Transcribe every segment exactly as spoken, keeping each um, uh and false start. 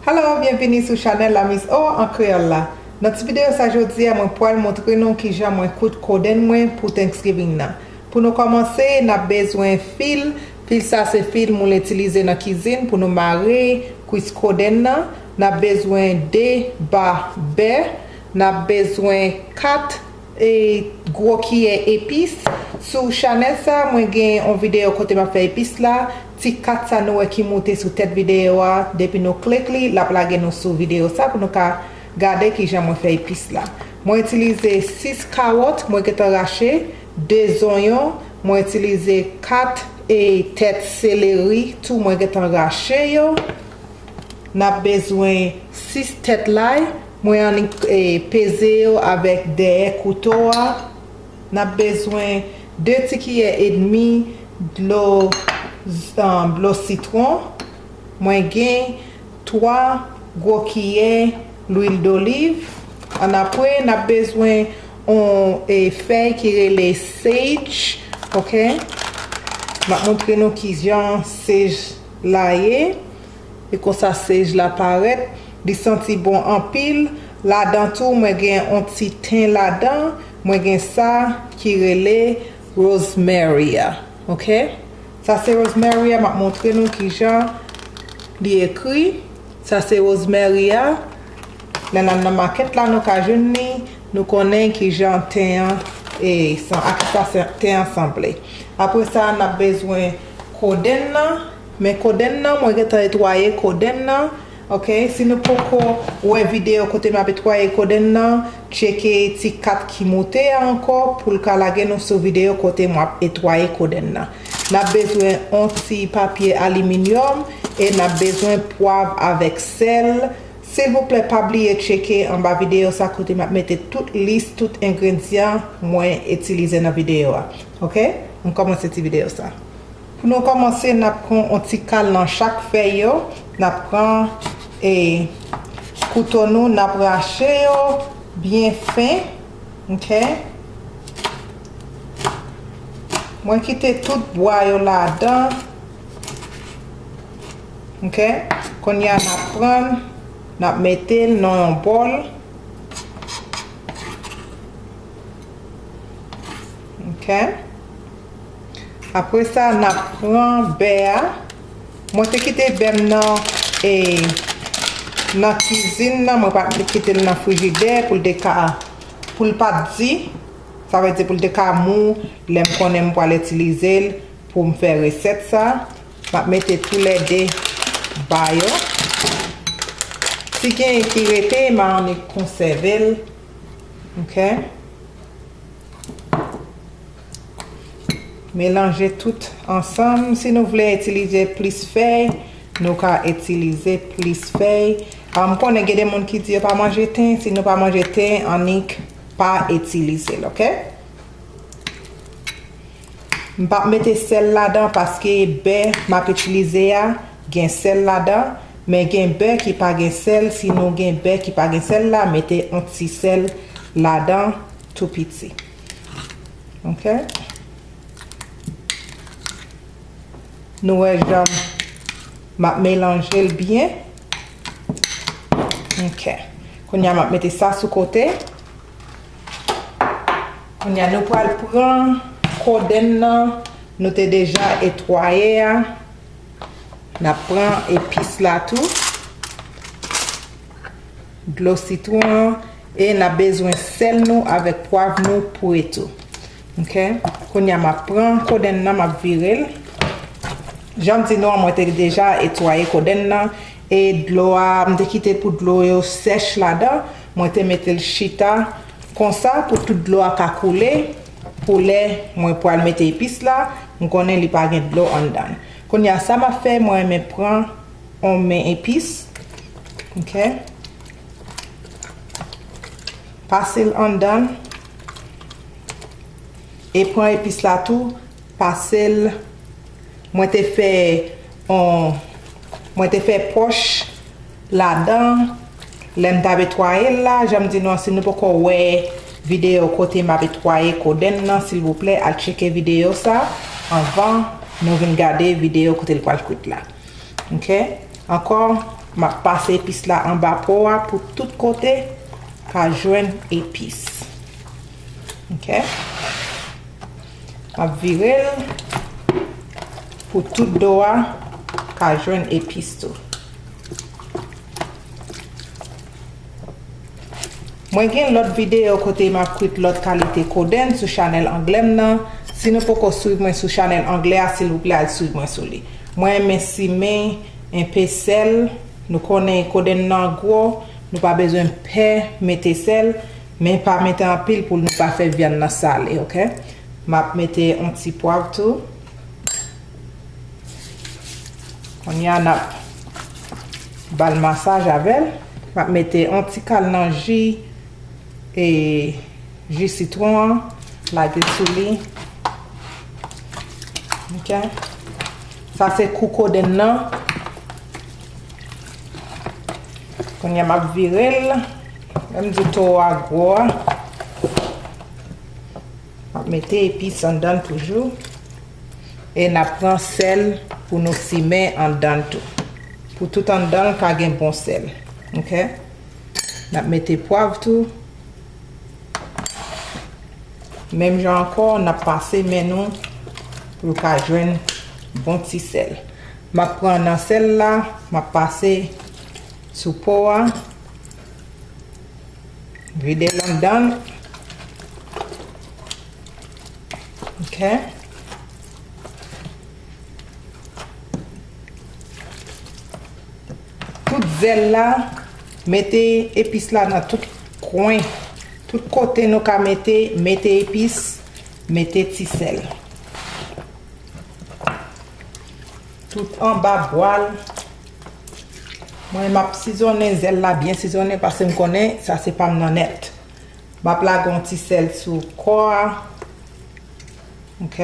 Alo, byenvini sou chanèl La Miss O an kreyòl la. Nan ti videyo sa jodi a, mwen pral montre nou kijan mwen koud kodenn mwen pou Thanksgiving nan. Pou nou kòmanse, n ap bezwen fil. Fil sa se fil moun itilize nan kizin pou nou mare kwis kodenn nan. N ap bezwen de ba bè. N ap bezwen kat e gwo kiyè epis. Sou chanèl sa, mwen gen yon videyo kote m ap fè epis la. Ti kat sa nou wè ki moute sou tèt videyo a, depi nou klik li, l ap lage nou sou videyo sa pou nou ka gade kijan mwen fè epis la. Mwen itilize sis kawòt, mwen gentan rache, de zonyon, mwen itilize kat e tèt seleri tou, mwen gentan rache yo. N ap bezwen sis tèt lay. Mwen annik e, peze yo avèk dèyè kouto a. N ap bezwen de ti kiyè edmi dlo, um, dlo sitwon. Mwen gen twa gwo kiyè lwil doliv. Annapre, n ap bezwen yon e, fèy ki rele sage. Ok? M ap montre nou kijan sage la ye. E konsa sej la parèt, li santi bon anpil. Ladan tou, mwen gen yon ti ten ladan, mwen gen sa ki rele rosemary a. Ok? Sa se rosemary a, m ap montre nou kijan li ekri. Sa se rosemary a. Lè n al nan makèt la, nou ka jwenn li. Nou konnen kijan ten an e san, a kisa ten an sanble. Apre sa, n ap bezwen kodenn nan. Men kodenn nan, mwen gentan etwaye kodenn nan. Ok, si nou poko wè videyo kote m ap etwaye kodenn nan, tcheke ti kat ki moute a ankò pou l ka lage nou sou videyo kote m ap etwaye kodenn nan. N ap bezwen yon ti papye aliminyòm e n ap bezwen pwav avèk sèl. Silvouplè, pa bliye tcheke anba videyo sa kote m ap mete tout lis, tout engredyan mwen itilize nan videyo a. Ok? M kòmanse ti videyo sa. Pou nou kòmanse, n ap pran yon ti kal nan chak fèy yo. N ap pran e, kouto nou, n ap rache yo byen fen. Ok? Mwen kite tout bwa yo ladan. Ok? Kounye a, n ap pran, n ap mete l nan yon bòl. Ok? Apre sa, n ap pran bè a. Mwen te kite bè m nan, e, nan kizin nan. Mwen pa t kite l nan frijidè pou l te ka, pou l pa t di. Sa vle di pou l te ka mou lè m konnen m pral itilize l pou m fè resèt sa. M ap mete toulède ba yo. Si genyen ki rete, m a annik konsève l. Ok? Melanje tout ansanm. Si nou vle itilize plis fèy, nou ka itilize plis fèy. Ah, m konnen gen de moun ki di yo pa manje ten. Si nou pa manje ten, annik pa itilize l, ok? M p ap mete sèl ladan paske bè m ap itilize a gen sèl ladan, men gen bè ki pa gen sèl. Si nou gen bè ki pa gen sèl la, mete yon ti sèl ladan tou piti. Ok? Nou wè jan m ap melanje l byen. Ok. Kounye a, m ap mete sa sou kote. Kounye a, nou pral pran kodenn nan nou te deja etwaye a. N ap pran epis la tou. Dlo sitwon an, e n ap bezwen sèl nou avèk pwav nou pre tou. Ok? Kounye a, m ap pran kodenn nan, m ap vire l. Jan m di nou an, mwen te deja etwaye kodenn nan, e dlo a, m te kite pou dlo yo sèch ladan, mwen te mete l chita konsa pou tout dlo a ka koule, pou lè mwen pral mete epis la, m konnen li pa gen dlo anndan l. Kounye a, sa m ap fè, mwen renmen pran yon men epis. Ok? Pase l anndan l. E pran epis la tou, pase l. Mwen te fè yon, mwen te fè pòch ladan lè m t ap etwaye l la. Jan m di nou an, si nou poko wè videyo kote m ap etwaye kodenn nan, silvouplè, al tcheke videyo sa anvan nou vin gade videyo kote l pral kwit la. Ok? Ankò, M ap pase epis la anba po a pou tout kote ka jwenn epis. Ok. M ap vire l pou tout do a ka jwenn epis tou. Mwen gen lòt videyo kote m ap kwit lòt kalite kodenn sou chanèl anglè m nan. Si nou poko swiv mwen sou chanèl anglè a, silvouplè al swiv mwen sou li. Mwen renmen simen enpe sèl. Nou konnen kodenn nan gwo, nou pa bezwen pè mete sèl, men pa mete anpil pou nou pa fè vyann nan sale, ok? M ap mete yon ti pwav tou. Kounye a n ap ba l masaj avè l. M ap mete yon ti kal nan ji, e, ji sitwon an, lage l sou li. Ok. Sa se kou kodenn nan. Kounye a m ap vire l. Lè m di towo a gwo a. M ap mete epis anndan l toujou. E n ap pran sèl pou nou simen anndan l tou. Pou tout anndan l ka gen bon sèl. Ok? N ap mete pwav tou. Menm jan ankò, n ap pase men nou pou l ka jwenn bon ti sèl. M ap pran nan sèl la, m ap pase sou po a. Vide l anndan. Ok. Tout zèl la, mete epis la nan tout kwen. Tout kote nou ka mete, mete epis, mete ti sèl. Tout anba bwa l. Mwen, m ap sizonnen zèl la byen sizonnen paske m konnen sa se pa m nan nèt. M ap lage yon ti sèl sou kò a. Ok.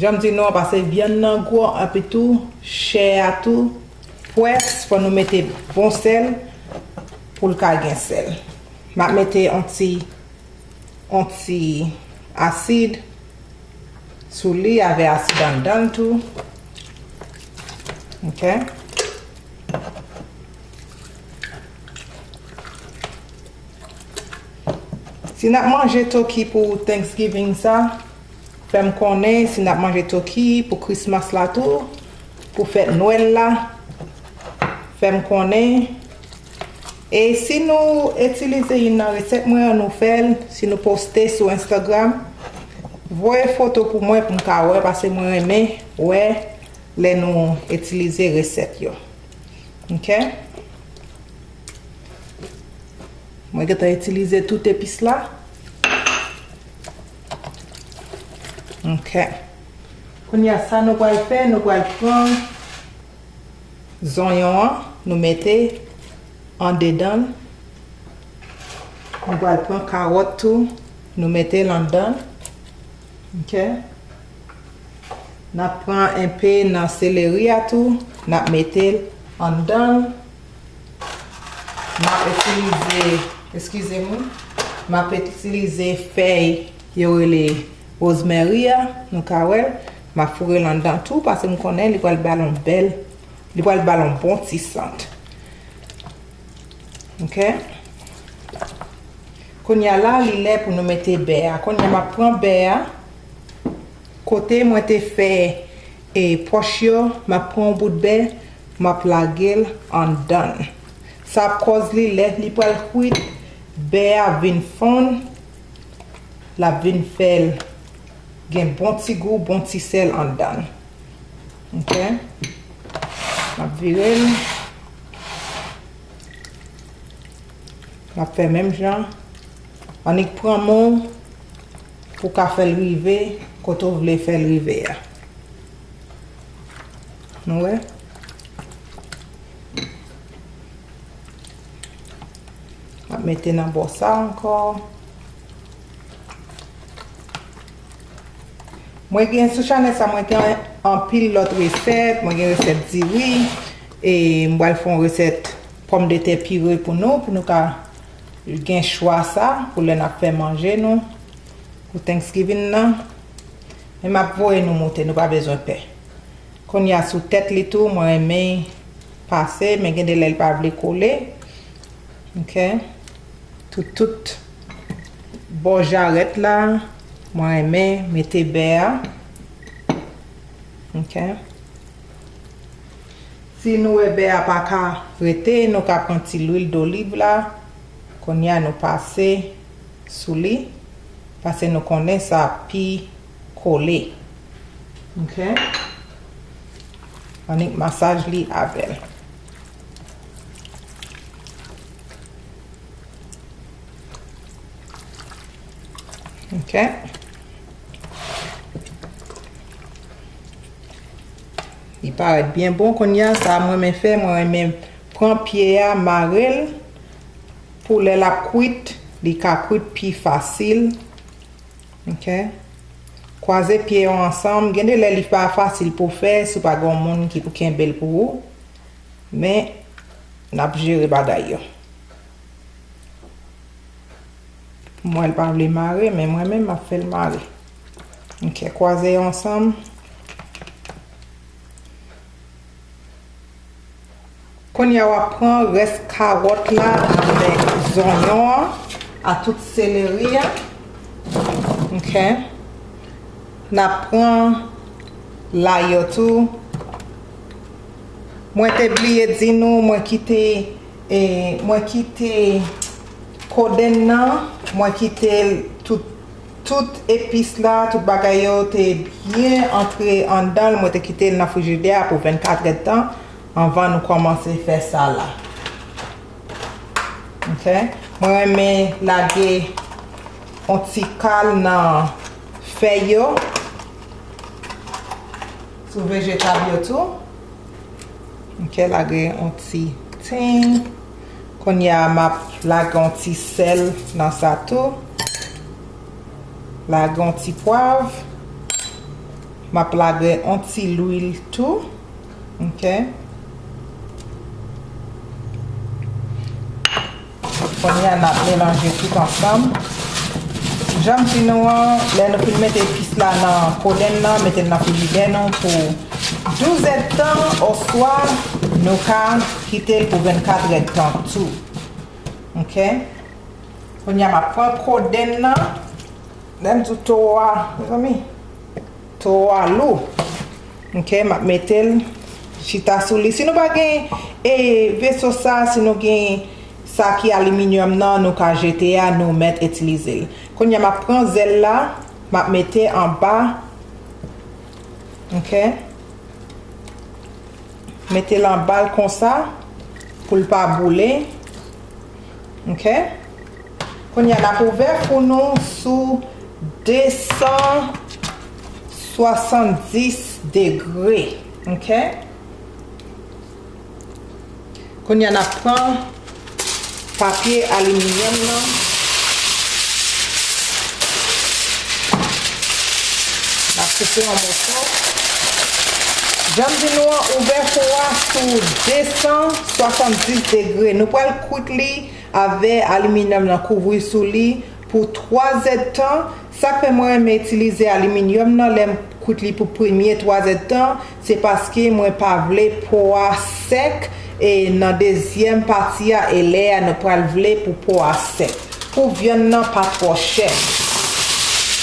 Jan m di nou an, paske vyann nan gwo, epi tou, chè a tou, pwès, fò nou mete bon sèl pou l ka gen sèl. M ap mete yon ti, yon ti asid sou li avè asid anndan l tou. Ok. Si n ap manje toki pou Thanksgiving sa, fè m konnen. Si n ap manje toki pou Christmas la tou, pou fèt Nwèl la, fè m konnen. E si nou itilize youn nan resèt mwen an, nou fè l, si nou poste sou Instagram, voye foto pou mwen, pou m ka wè, paske mwen renmen wè lè nou itilize resèt yo. Ok? Mwen gentan itilize tout epis la. Ok. Kounye a, sa nou pral fè, nou pral pran zonyon an, nou mete andedan l. Nou pral pran kawòt tou, nou mete l anndan. Ok. N ap pran enpe nan seleri a tou, n ap mete l anndan l. M ap itilize, eskize m wi, m ap itilize fèy yo rele rosemary a, nou ka wè l. M ap foure l anndan tou, paske m konnen li pral ba l yon bèl, li pral ba l yon bon ti sant. Ok. Kounye a la, li lè pou nou mete bè a. Kounye a, m ap pran bè a. Kote mwen te fè, e, pòch yo, m ap pran yon bout bè, m ap lage l anndan l. Sa ap kòz li, lè li pral kwit, bè a vin fonn, l ap vin fè l gen bon ti gou, bon ti sèl anndan l. Ok. M ap vire l. M ap fè menm jan. Annik pran men w pou w ka fè l rive kote w vle fè l rive a. Nou wè? M ap mete nan bò sa ankò. Mwen gen sou chanèl sa, mwen gen anpil lòt resèt. Mwen gen resèt diri. E m pral fè yon resèt pòmdetè pire pou nou, pou nou ka gen chwa sa, pou lè n ap fè manje nou, pou Thanksgiving nan. Men m ap voye nou moute, nou pa bezwen pè. Kounye a sou tèt li tou, mwen renmen pase, men gen de lè l pa vle kole. Ok. Tout, tout bò jarèt la, mwen renmen mete bè a. Ok. Si nou wè bè a pa ka rete, nou ka pran ti lwil doliv la. Kounye a nou pase sou li, paske nou konnen sa pi kole. Ok. Annik masaj li avè l. Ok. Li parèt byen bon kounye a. Sa mwen renmen fè, mwen renmen pran pye a, mare l, pou lè l ap kwit, li ka kwit pi fasil. Ok. Kwaze pye yo ansanm. Gen de lè li pa fasil pou fè si w pa gen yon moun ki pou kenbe l pou ou. Men, n ap jere bagay yo. Mwen, l pa vle mare, men mwen menm, m ap fè l mare. Ok, kwaze yo ansanm. Kounye a, w ap pran rès kawòt la avèk zonyon an, a tout seleri a. Ok. N ap pran lay yo tou. Mwen te bliye di nou, mwen kite, e, mwen kite kodenn nan, mwen kite l tout, tout epis la, tout bagay yo te byen antre anndan l. Mwen te kite l nan frijidè a pou vennkat èdtan anvan nou kòmanse fè sa la. Ok. Mwen renmen lage yon ti kal nan fèy yo sou vejetab yo tou. Ok, lage yon ti tin. Kounye a, m ap lage yon ti sèl nan sa tou. Lage yon ti pwav. M ap lage yon ti lwil tou. Ok. Kounye a, n ap melanje tout ansanm. Jan m di nou an, lè nou fin mete epis la nan kodenn nan, mete l nan frijidè nou pou douz èdtan, oswa nou ka kite l pou vennkat èdtan tou. Ok. Kounye a, m ap pran kodenn nan. Lè m di w towo a, mezanmi, towo a lou. Ok, m ap mete l chita sou li. Si nou pa gen, e, veso sa, si nou gen sa ki aliminyòm nan, nou ka jete a, nou mèt itilize l. Kounye a, m ap pran zèl la, m ap mete anba. Ok. Mete l anba l konsa pou l pa boule. Ok. Kounye a, n ap ouvè fou nou sou de san swasanndis degre. Ok. Kounye a, n ap pran papye aliminyòm nan. N ap koupe yon moso. Jan m di nou an, ouvè fou a sou de san swasanndis degre. Nou pral kwit li avè aliminyòm nan kouvri sou li pou twa zèdtan. Sa k fè mwen renmen itilize aliminyòm nan lè m kwit li pou premye twa zèdtan, se paske mwen pa vle po a sèk, e nan dezyèm pati a, e lè a nou pral vle pou po a sèk. Pou vyann nan pa twò chè.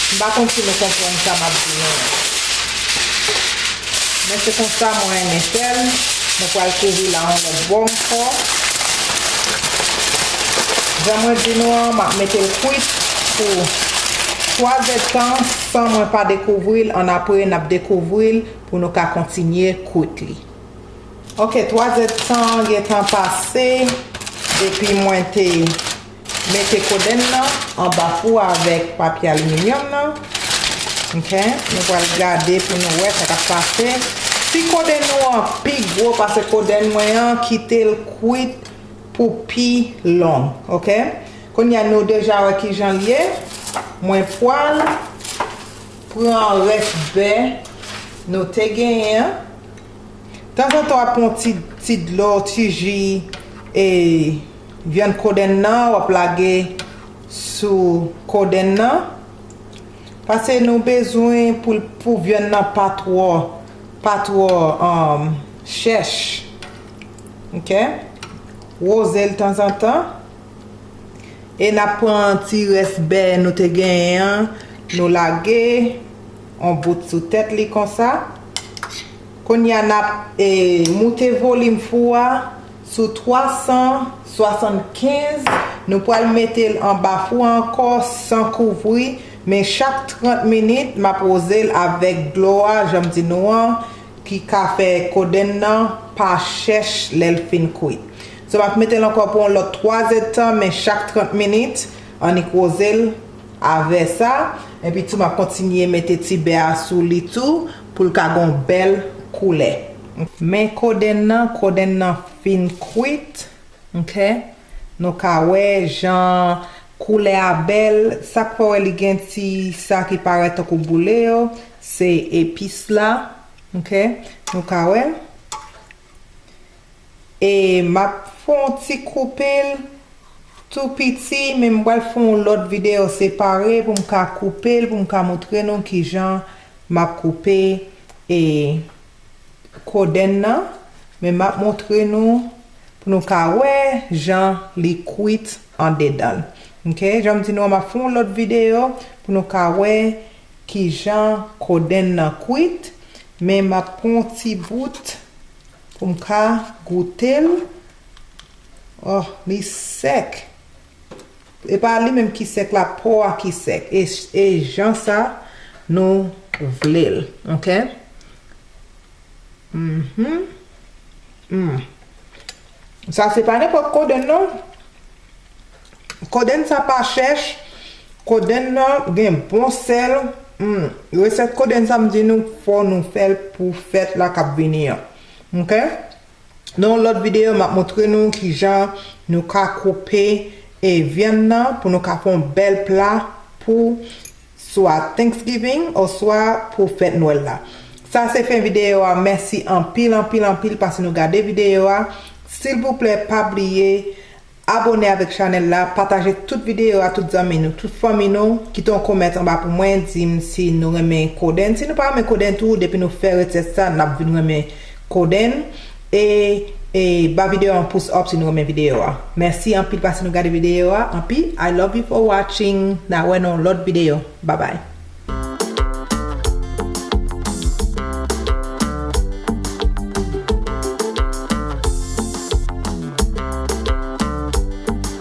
M pa konn si nou konprann sa m ap di nou an. Men se konsa mwen renmen fè l. Mwen pral kouvri l a yon lòt bò ankò. Jan mwen di nou an, m ap mete l kwit pou twa zèdtan san mwen pa dekouvri l. Annapre, n ap dekouvri l pou nou ka kontinye kwit li. Ok, twa zèdtan gentan pase depi mwen te mete kodenn nan anba fou avèk papye aliminyòm nan. Ok, nou pral gade pou nou wè sa k ap pase. Si kodenn nou an pi gwo pase kodenn mwen an, kite l kwit pou pi long. Ok, kounye a nou deja wè kijan l ye. Mwen pral pran rès bè nou te genyen an. Tanzantan, w ap pran ti, ti dlo, ti ji, e vyann kodenn nan, w ap lage sou kodenn nan. Paske nou bezwen pou, pou vyann nan pa twò Pa twò um, chèch. Ok? Woze l tanzantan. E n ap pran ti rès bè nou te genyen an, nou lage yon bout sou tèt li konsa. Kounye a n ap e, moute volim fou a sou twa san swasannkenz. Nou pral mete l anba fou a ankò san kouvri, men chak trant minit m ap woze l avèk dlo a, jan m di nou an, ki ka fè kodenn nan pa chèch lè l fin kwit. So m ap mete l ankò pou yon lòt twa zèdtan, men chak trant minit, annik woze l avè sa. Epi tou m ap kontinye mete ti bè a sou li tou pou l ka gen yon bèl koulè. Men kodenn nan, kodenn nan fin kwit. Ok? Nou ka wè jan koulè a bèl. Sa k fè w wè li gen ti sa ki parèt tankou boule yo, se epis la. Ok? Nou ka wè. E m ap fè yon ti koupe l tou piti, men m pral fè yon lòt videyo separe pou m ka koupe l, pou m ka montre nou kijan m ap koupe e kodenn nan. Men m ap montre nou pou nou ka wè jan li kwit andedan l. Ok, jan m di nou an, m ap fè yon lòt videyo pou nou ka wè kijan kodenn nan kwit. Men m ap pran yon ti bout pou m ka goute l. Oh, li sèk. E pa li menm ki sèk la, po a ki sèk. E, e jan sa nou vle l. Ok? Mhm. Mm. Sa se pa nenpòt kodenn non. Kodenn sa pa chèch. Kodenn nan gen bon sèl. Mm. Resèt kodenn sa m di nou fò nou fè l pou fèt la k ap vini an. Ok? Nan yon lòt videyo, m ap montre nou kijan nou ka koupe e vyann nan pou nou ka fè yon bèl pla pou swa Thanksgiving oswa pou fèt Nwèl la. Sa se fen videyo a. Mèsi anpil, anpil, anpil paske nou gade videyo a. Silvouplè, pa bliye abòne avèk chanèl la, pataje tout videyo a tout zanmi nou, tout fanmi nou, kite yon kòmantè anba pou mwen, di m si nou renmen kodenn. Si nou pa renmen kodenn tou, depi nou fè resèt sa, n ap vin renmen kodenn. E, e ba videyo a yon pous up si nou renmen videyo a. Mèsi anpil paske nou gade videyo a. Anpi, I love you for watching. N a wè nan yon lòt videyo. Babay.